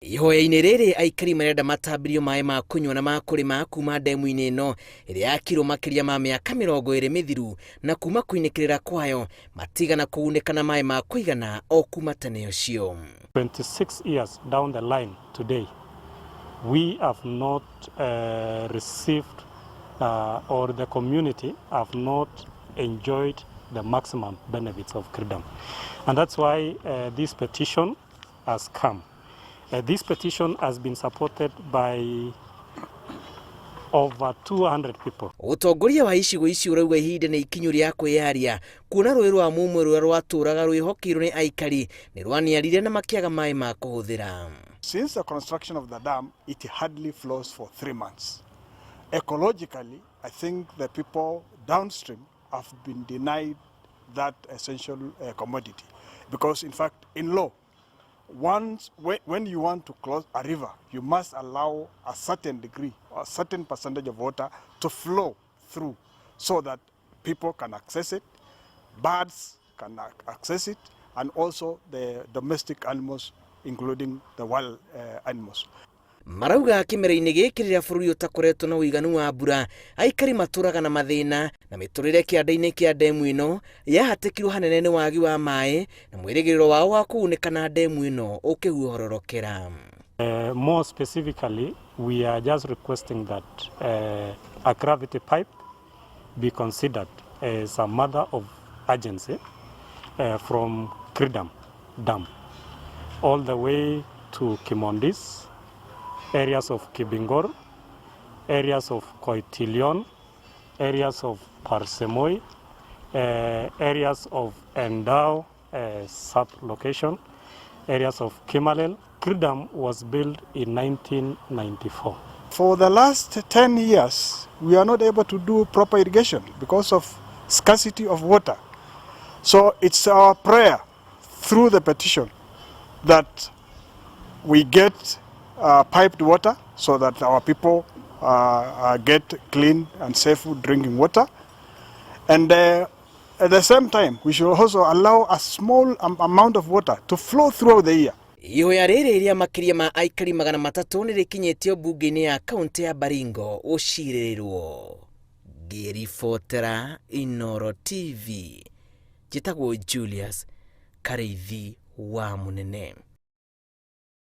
Ihoya-inĩ rĩrĩ aikari marenda matambirio maĩ ma kũnyua na ma kũrĩma kuma ndemu-inĩ ĩno ĩrĩa yakirwo makĩria ma mĩaka 20 mĩthiru na kuma kũinĩkĩrĩra kwayo matigana kũgunĩka na maĩ ma kũigana o kuma tene ũcio. 26 years down the line today, we have not received or the community have not enjoyed the maximum benefits of CRIDAM. And that's why this petition has come. This petition has been supported by over 200 people. Ũtongoria wa icigo ici ũrauga ihinda nĩ ikinyu rĩa kwĩyaria kuona rũĩ rwa Mumwe rũrĩa rwatũraga rwĩhokeirwo nĩ aikari nĩ rwaniarire na makĩaga maĩ ma kũhũthĩra. Since the construction of the dam, it hardly flows for 3 months. Ecologically, I think the people downstream have been denied that essential commodity. Because, in fact, in law, once when you want to close a river, you must allow a certain degree, a certain percentage of water to flow through so that people can access it, birds can access it, and also the domestic animals, including the wild animals. Marauga kĩmera-inĩ gĩkĩ rĩrĩa bũrũri ũtakoretwo na ũiganu wa mbura, aikari matũraga na mathĩna na mĩtũrĩre kĩanda-inĩ kĩa ndemu ĩno yahatĩkirwo hanene nĩ wagi wa maĩ na mwĩrĩgĩrĩro wao wa kũgunĩka na ndemu ĩno ũkĩhuhororokera. More specifically, we are just requesting that a gravity pipe be considered as a matter of urgency from Cridam Dam all the way to Kimondis, areas of Kibingor, areas of Koitilion, areas of Parsemoi, areas of Endau sub-location, areas of Kimalel. Cridam was built in 1994. For the last 10 years, we are not able to do proper irrigation because of scarcity of water. So it's our prayer through the petition that we get piped water so that our people get clean and safe drinking water. And at the same time, we should also allow a small amount of water to flow throughout the year. Ihoya rĩrĩ rĩa makĩria ma aikari 300 nĩ rĩkinyĩtio mbunge-inĩ ya kaunti ya Baringo ũcirĩrĩrwo. Ngĩribotera Inoro TV, njĩtagwo Julius Karĩithi wa Mũnene.